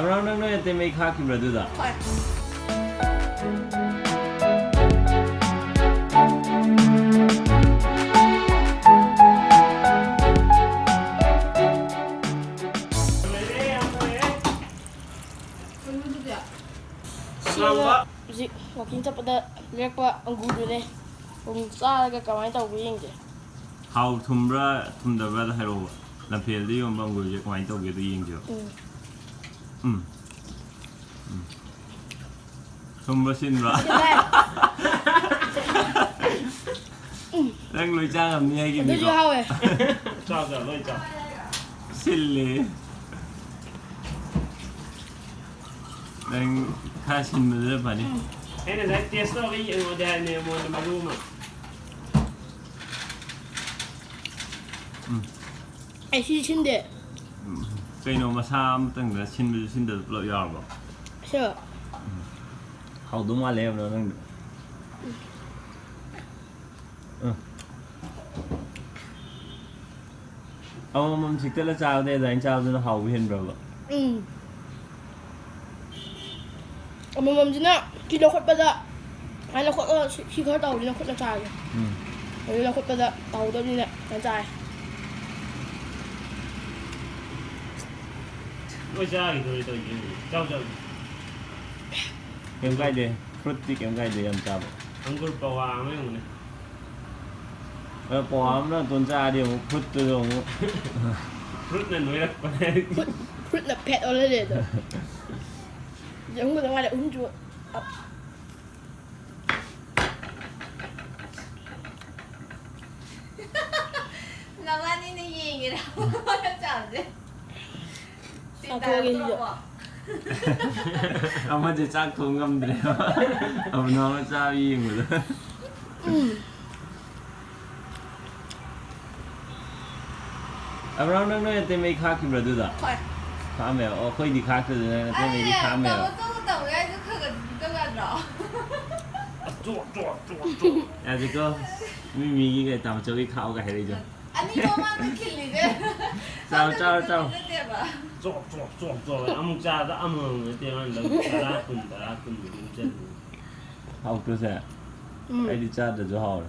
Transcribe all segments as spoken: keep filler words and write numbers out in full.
ꯑꯕ꯭ꯔꯥꯝ, ꯅꯪ ꯅꯣꯏ ꯑꯇꯩ ꯃꯩ ꯈꯥꯛꯈꯤꯕ꯭ꯔꯥ ꯑꯗꯨꯗ? ꯍꯣꯏ꯫ ꯁꯤꯒ ꯍꯧꯖꯤꯛ ꯋꯥꯛꯀꯤꯡ ꯆꯠꯄꯗ ꯂꯩꯔꯛꯄ ꯑꯪꯒꯨꯔꯗꯨꯅꯦ꯫ ꯑꯗꯨꯝ ꯆꯥꯔꯒ ꯀꯃꯥꯏꯅ ꯇꯧꯕ ꯌꯦꯡꯁꯦ꯫ ꯍꯥꯎ ꯊꯨꯝꯕ꯭ꯔꯥ ꯊꯨꯝꯗꯕ꯭ꯔꯥꯗ ꯍꯥꯏꯔꯛꯑꯣꯕ꯫ ꯂꯝꯐꯦꯜꯗ ꯌꯣꯟꯕ ꯑꯪꯒꯨꯔꯁꯦ ꯀꯃꯥꯏꯅ ꯇꯧꯒꯦꯗꯣ ꯌꯦꯡꯁꯦꯕ꯫ ꯎꯝ꯫ ꯎꯝ꯫ ꯎꯝ꯫ ꯊꯨꯝꯕ꯭ꯔꯥ ꯁꯤꯟꯕ꯭ꯔꯥ? ꯁꯤꯟꯂꯦ꯫ ꯅꯪ ꯂꯣꯏ ꯆꯥ ꯉꯝꯅꯤ ꯑꯗꯨꯁꯨ ꯍꯥꯏꯈꯤꯕꯅꯤꯀꯣ? ꯍꯥꯎꯋꯦ꯫ ꯆꯥ, ꯆꯥ, ꯂꯣꯏ ꯆꯥ꯫ ꯁꯤꯜꯂꯦ꯫ ꯅꯪ ꯈꯔ ꯁꯤꯟꯕꯗꯨꯅ ꯐꯅꯤ꯫ ꯎꯝ꯫ ꯑꯩꯅ ꯉꯁꯥꯏ ꯇꯦꯁ ꯇꯧꯔꯒ ꯌꯦꯡꯉꯣꯗꯤ ꯍꯥꯏꯕꯅꯦ ꯃꯉꯣꯟꯗ ꯃꯔꯨ ꯑꯃ꯫ ꯎꯝ꯫ ꯑꯩ ꯁꯤ ꯁꯤꯟꯗꯦ꯫ ꯎꯝ꯫ ꯀꯩꯅꯣ ꯃꯁꯥ ꯑꯃꯇꯪꯗ ꯁꯤꯟꯕꯁꯨ ꯁꯤꯟꯗꯕꯁꯨ ꯄꯨꯂꯞ ꯌꯥꯎꯔꯕꯣ? ꯑꯁꯦꯡꯕ꯫ ꯎꯝ꯫ ꯍꯥꯎꯗꯧ ꯃꯥꯜꯂꯦ ꯌꯥꯝꯅ ꯅꯪꯗꯣ꯫ ꯎꯝ꯫ ꯎꯝ꯫ ꯑꯃꯃꯝ ꯆꯤꯛꯇꯠꯂ ꯆꯥꯕꯗꯩ ꯑꯗꯨꯃꯥꯏꯅ ꯆꯥꯕꯗꯨꯅ ꯍꯥꯎꯕ ꯍꯦꯟꯕ꯭ꯔꯕ? ꯎꯝ꯫ ꯑꯃꯃꯝꯁꯤꯅ ꯁꯤ ꯂꯧꯈꯠꯄꯗ, ꯁꯨꯃꯥꯏꯅ ꯂꯧꯈꯠꯂꯒ ꯁꯤ, ꯁꯤ ꯈꯔ ꯇꯧꯕꯁꯤꯅ ꯈꯨꯠꯅ ꯆꯥꯔꯦ꯫ ꯎꯝ꯫ ꯑꯗꯩ ꯂꯧꯈꯠꯄꯗ ꯇꯧꯍꯧꯗꯕꯅꯤꯅ ꯁꯨꯃꯥꯏꯅ ꯆꯥꯔꯦ꯫ ꯂꯣꯏ ꯆꯥꯈꯤꯗꯣꯔꯦ ꯇꯧꯔꯤꯁꯦ꯫ ꯆꯥꯎ, ꯆꯥꯎ꯫ ꯀꯩꯝ ꯀꯥꯏꯗꯦ꯫ ꯐ꯭ꯔꯨꯠꯇꯤ ꯀꯩꯝ ꯀꯥꯏꯗꯦ ꯌꯥꯝ ꯆꯥꯕ꯫ ꯑꯪꯒꯨꯔ ꯄꯋꯥ ꯑꯃ ꯌꯦꯡꯉꯨꯅꯦ꯫ ꯑꯗꯣ ꯄꯋꯥ ꯑꯃꯅ ꯅꯥꯇꯣꯟ ꯆꯥꯔꯗꯤ ꯑꯃꯨꯛ ꯐ꯭ꯔꯨꯠꯇꯨꯁꯨ ꯑꯃꯨꯛ ꯐ꯭ꯔꯨꯠꯅ ꯅꯣꯏꯔꯛꯄꯅꯦ꯫ ꯐ꯭ꯔꯨꯠ, ꯐ꯭ꯔꯨꯠꯅ ꯐꯦꯠ ꯑꯣꯜꯍꯜꯂꯦ ꯑꯗꯣ꯫ ꯌꯦꯔꯨꯝꯒꯗꯣ ꯉꯥꯏꯔꯦ ꯑꯍꯨꯝꯁꯨ꯫ ꯑ-, ꯅꯕꯥꯅꯤꯅ ꯌꯦꯡꯉꯤꯔꯥ? ꯆꯥꯕꯁꯦ꯫ ꯆꯥꯊꯣꯛꯑꯒꯦ ꯁꯤꯗ꯫ ꯑꯃꯁꯦ ꯆꯥꯛ ꯊꯣꯡ ꯉꯝꯗ꯭ꯔꯦꯕ꯫ ꯑꯃꯅ ꯑꯃ ꯆꯥꯕ ꯌꯦꯡꯕꯗ꯫ ꯎꯝ꯫ ꯑꯕ꯭ꯔꯥꯝ, ꯅꯪ ꯅꯣꯏ ꯑꯇꯩ ꯃꯩ ꯈꯥꯛꯈꯤꯕ꯭ꯔꯥ ꯑꯗꯨꯗ? ꯍꯣꯏ꯫ ꯈꯥꯛꯑꯝꯃꯦꯕ? ꯑꯣ, ꯑꯩꯈꯣꯏꯗꯤ ꯈꯥꯛꯇꯗꯅ ꯅꯣꯏ ꯃꯩꯗꯤ ꯑꯗꯨꯅꯦ, ꯈꯥꯛꯑꯝꯃꯦꯕ꯫ ꯇꯧ, ꯇꯧ, ꯇꯧ ꯍꯥꯏꯁꯨ ꯈꯔ ꯈꯔ ꯑꯗꯨꯝ ꯇꯧ ꯌꯥꯗ꯭ꯔꯣ? ꯌꯥꯗꯦꯀꯣ? ꯃꯤ ꯃꯤꯒꯤ ꯀꯩ ꯇꯥꯃꯣꯆꯧꯒꯤ ꯈꯥꯛꯑꯣꯒ ꯍꯥꯏꯔꯛꯏꯗꯣ꯫ ꯑꯅꯤ ꯃꯃꯥꯡꯗ ꯈꯤꯜꯂꯤꯁꯦ꯫ ꯆꯥꯎ, ꯆꯥꯎ, ꯆꯥꯎ꯫ ꯅꯠꯇꯦꯕ꯫ Chop, chop, chop, chop. ꯑꯃꯨꯛ ꯆꯥꯕꯗ ꯑꯃꯃꯝ ꯅꯠꯇꯦ, ꯃꯥꯅ ꯂꯧ ꯇꯔꯥ, ꯀꯨꯟ, ꯇꯔꯥ, ꯀꯨꯟ ꯑꯗꯨꯝ ꯆꯠꯂꯤ꯫ ꯍꯥꯎꯇ꯭ꯔꯣ ꯁꯦ? ꯎꯝ꯫ ꯑꯩꯗꯤ ꯆꯥꯗ꯭ꯔꯁꯨ ꯍꯥꯎꯔꯦ꯫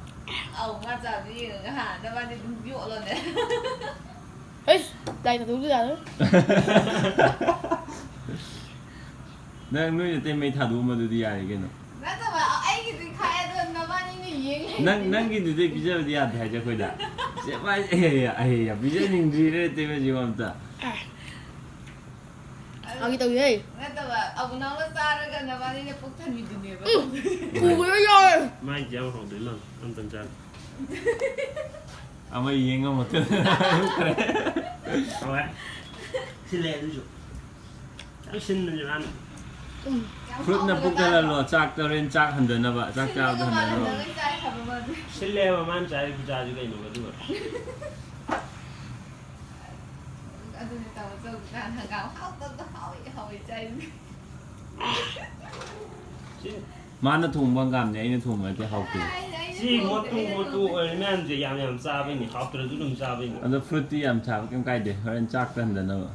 ꯑꯧ, ꯃꯥ ꯆꯥꯕꯗꯤ ꯌꯦꯡꯉꯒ ꯍꯥ, ꯅꯕꯥꯅꯤ ꯑꯗꯨꯝ ꯌꯣꯠꯂꯣꯅꯦ꯫ ꯍꯩꯁ, ꯂꯥꯏ ꯇꯥꯊꯣꯛꯄꯁꯨ ꯌꯥꯔꯣꯏ꯫ ꯅꯪ ꯅꯣꯏ ꯅꯇꯩ ꯃꯩ ꯊꯥꯗꯣꯛꯑꯝꯕꯗꯨꯗꯤ ꯌꯥꯔꯦ ꯀꯩꯅꯣ꯫ ꯅꯠꯇꯕ, ꯑꯩꯒꯤꯗꯤ ꯈꯥꯛꯑꯦ, ꯑꯗꯣ ꯅꯕꯥꯅꯤꯅ ꯌꯦꯡ ꯂꯩ꯫ ꯅꯪ, ꯅꯪꯒꯤꯗꯨꯗꯤ ꯄꯤꯖꯕꯗꯤ ꯌꯥꯗꯦ ꯍꯥꯏꯁꯦ ꯑꯩꯈꯣꯏꯗ꯫ ꯆꯦ, ꯃꯥ, ꯑꯦ, ꯑꯦ, ꯑꯦ, ꯄꯤꯖꯅꯤꯡꯗ꯭ꯔꯤꯔꯦ ꯇꯦꯕꯦꯖꯤꯕ ꯑꯝꯇ꯫ ꯑꯗꯨ ꯐꯥꯒꯤ ꯇꯧꯅꯦ꯫ ꯅꯠꯇꯕ, ꯑꯕꯨ ꯅꯪꯅ ꯆꯥꯔꯒ ꯅꯕꯥꯅꯤꯅ ꯄꯨꯛ ꯊꯟꯕꯤꯗꯨꯅꯦꯕ꯫ ꯎꯝ, ꯇꯧꯗꯣꯏꯁꯦ꯫ ꯄꯨꯔ ꯌꯥꯎꯔꯦ꯫ ꯃꯥꯏꯗꯤ ꯌꯥꯝ ꯍꯥꯎꯗꯣꯏ ꯃꯥꯜꯂꯦ, ꯑꯝꯇꯪ ꯆꯥꯒꯦ꯫ ꯑꯃ ꯌꯦꯡ ꯉꯝꯃꯛꯇꯗꯅ ꯍꯥꯏꯗꯣꯛꯈ꯭ꯔꯦ꯫ ꯍꯥꯎꯋꯦ꯫ ꯁꯤꯜꯂꯦ ꯑꯗꯨꯁꯨ꯫ ꯌꯥꯝ ꯁꯤꯟꯕꯅꯦ ꯃꯥꯅ꯫ ꯎꯝ꯫ ꯌꯥꯝ ꯐ꯭ꯔꯨꯠꯅ ꯍꯥꯎꯅ ꯄꯨꯛ ꯆꯥꯗ꯭ꯔꯣ? ꯊꯜꯍꯜꯂꯣ, ꯆꯥꯛꯇ ꯍꯣꯔꯦꯟ ꯆꯥꯛ ꯍꯟꯊꯅꯕ, ꯆꯥꯛ ꯁꯤꯟꯕꯗꯣ ꯆꯥꯕꯗ ꯃꯥꯅ ꯍꯟꯊꯅꯕ꯫ ꯂꯣꯏ ꯆꯥꯏ ꯍꯥꯏꯕ ꯃꯥꯗꯤ꯫ ꯁꯤꯜꯂꯦꯕ ꯃꯥꯅ ꯆꯥꯔꯤ ꯈꯨꯆꯥꯁꯤ ꯀꯩꯅꯣꯕ ꯑꯗꯨꯒ꯫ ꯑꯗꯨꯅꯦ ꯇꯧꯔ ꯇꯧꯔ ꯅꯍꯥꯟ ꯍꯪꯒꯥꯝ ꯍꯥꯎꯇꯕꯗꯣ ꯍꯥꯎꯋꯤ ꯍꯥꯎꯋꯤ ꯆꯥꯏꯗꯨꯅꯦ꯫ ꯁꯤ ꯃꯥꯅ ꯊꯣꯡꯕ ꯍꯪꯒꯥꯝꯅꯦ, ꯑꯩꯅ ꯊꯣꯡꯕ ꯅꯠꯇꯦ, ꯍꯥꯎꯇꯦ꯫ ꯑꯩ, ꯑꯩꯅ ꯁꯤ ꯊꯣꯡꯗꯦ, ꯃꯣꯠꯇꯨ ꯑꯩꯅ ꯃꯣꯠꯇꯨ ꯊꯣꯡꯗꯦ꯫ ꯑꯣꯏꯔ ꯃꯌꯥꯝꯁꯦ ꯌꯥꯝ ꯌꯥꯝ ꯆꯥꯕꯩꯅꯦ, ꯍꯥꯎꯇ꯭ꯔꯁꯨ ꯑꯗꯨꯝ ꯆꯥꯕꯩꯅꯦ꯫ ꯑꯗꯣ ꯐ꯭ꯔꯨꯠꯇꯤ ꯌꯥꯝ ꯆꯥꯕ ꯀꯩꯝ ꯀꯥꯏꯗꯦ, ꯍꯣꯔꯦꯟ ꯆꯥꯛꯇ ꯍꯟꯊꯅꯕ꯫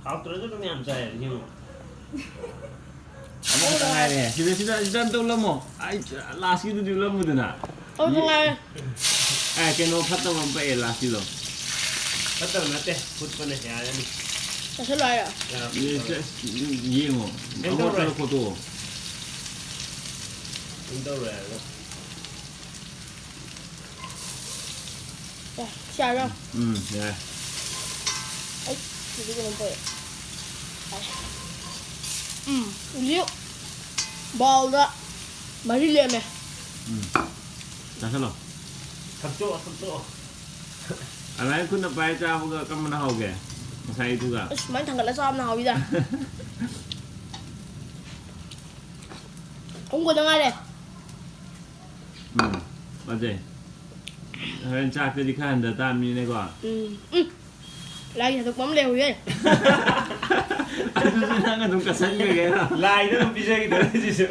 ꯍꯥꯎꯇ꯭ꯔꯁꯨ ꯑꯗꯨꯝ ꯌꯥꯝ ꯆꯥꯏ, ꯌꯦꯡꯉꯣ꯫ ꯑꯃꯈꯛꯇ ꯉꯥꯏꯔꯦ꯫ ꯁꯤꯗ, ꯁꯤꯗ, ꯁꯤꯗ ꯑꯝꯇ ꯎꯠꯂꯝꯃꯣ꯫ ꯑꯩ, ꯂꯥꯁꯀꯤꯗꯨꯗꯤ ꯎꯠꯂꯝꯃꯨꯗꯅ꯫ ꯑꯃꯈꯛꯇ ꯉꯥꯏꯔꯦ꯫ ꯑꯦ, ꯀꯩꯅꯣ ꯐꯠꯇꯕ ꯑꯃ ꯄꯛꯑꯦ ꯂꯥꯁꯀꯤꯗꯣ꯫ ꯐꯠꯇꯕ ꯅꯠꯇꯦ, ꯐꯨꯠꯄꯅꯦ, ꯌꯥꯔꯅꯤ꯫ ꯆꯥꯁꯤꯜꯂꯣ ꯍꯥꯏꯔꯣ? ꯌꯥꯔꯅꯤ꯫ ꯌꯦ-, ꯆꯦ-, ꯌꯦꯡꯉꯣ꯫ ꯀꯩꯝ ꯇꯧꯔꯣꯏ꯫ ꯑꯃꯣꯠꯄꯗꯣ ꯈꯣꯠꯇꯣꯛꯑꯣ꯫ ꯀꯩꯝ ꯇꯧꯔꯣꯏ ꯍꯥꯏꯔꯒ꯫ ꯑꯦ, ꯁꯤ ꯌꯥꯔꯣ? ꯎꯝ, ꯌꯥꯔꯦ꯫ ꯑꯩ, ꯁꯤꯗꯤ ꯀꯩꯅꯣꯝ ꯇꯧꯋꯦ꯫ ꯌꯥꯔꯦ꯫ ꯎꯝ, ꯍꯧꯖꯤꯛ ꯕꯥꯎꯜꯗ ꯃꯔꯤ ꯂꯦꯝꯃꯦ꯫ ꯎꯝ꯫ ꯆꯥꯁꯜꯂꯣ꯫ ꯊꯛꯇꯣꯛꯑꯣ, ꯊꯛꯇꯣꯛꯑꯣ꯫ ꯑꯗꯨꯃꯥꯏꯅ ꯈꯨꯠꯅ ꯄꯥꯏꯔ ꯆꯥꯕꯒ ꯀꯔꯝꯕꯅ ꯍꯥꯎꯒꯦ? ꯉꯁꯥꯏꯗꯨꯒ? ꯑꯁ, ꯁꯨꯃꯥꯏꯅ ꯊꯥꯡꯒꯠꯂ ꯆꯥꯕꯅ ꯍꯥꯎꯋꯤꯗ꯫ ꯑꯍꯨꯝ ꯈꯛꯇ ꯉꯥꯏꯔꯦ꯫ ꯎꯝ, ꯐꯖꯩ꯫ ꯍꯣꯔꯦꯟ ꯆꯥꯛꯇꯗꯤ ꯈꯔ ꯍꯟꯊ ꯇꯥꯕꯅꯤꯅꯦꯀꯣ꯫ ꯎꯝ, ꯎꯝ꯫ ꯂꯥꯏ ꯊꯥꯗꯣꯛꯄ ꯑꯃ ꯂꯩꯍꯧꯋꯦ꯫ ꯑꯗꯨꯁꯨ ꯅꯪ ꯑꯗꯨꯝ ꯀꯠꯁꯟꯈ꯭ꯔꯒꯦ꯫ ꯂꯥꯏꯗ ꯑꯗꯨꯝ ꯄꯤꯖꯈꯤꯗꯣꯏꯅꯦ ꯁꯤꯁꯨ꯫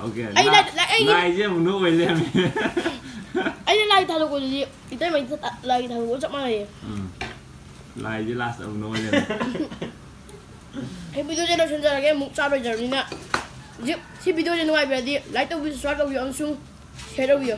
ꯑꯣꯀꯦ꯫ ꯑꯩꯅ, ꯂꯥꯏ-, ꯑꯩꯒꯤ ꯂꯥꯏꯁꯦ ꯑꯃꯨꯛ ꯅꯣꯛ ꯑꯣꯏ ꯂꯩꯔꯝꯃꯦ꯫ ꯑꯩꯅ ꯂꯥꯏ ꯊꯥꯗꯣꯛꯄꯗꯨꯗꯤ ꯏꯇꯩꯃꯩ ꯂꯥꯏ ꯊꯥꯗꯣꯛꯄ ꯆꯞ ꯃꯥꯟꯅꯩꯌꯦ꯫ ꯎꯝ꯫ ꯂꯥꯏꯗꯤ ꯂꯥꯁ ꯑꯃꯨꯛ ꯅꯣꯏ ꯂꯩꯔꯝꯃꯦ꯫ ꯑꯩ ꯚꯤꯗꯤꯑꯣꯁꯦ ꯂꯣꯏꯁꯤꯟꯖꯔꯒꯦ, ꯑꯃꯨꯛ ꯆꯥꯔꯣꯏꯗ꯭ꯔꯕꯅꯤꯅ꯫ ꯍꯧꯖꯤꯛ ꯁꯤ ꯚꯤꯗꯤꯑꯣꯁꯦ ꯅꯨꯡꯉꯥꯏꯕꯤꯔꯗꯤ ꯂꯥꯏꯛ ꯇꯧꯕꯤꯌꯨ, ꯁꯕꯁꯀ꯭ꯔꯥꯏꯕ ꯇꯧꯕꯤꯌꯨ ꯑꯃꯁꯨꯡ ꯁꯤꯌꯔ ꯇꯧꯕꯤꯌꯨ꯫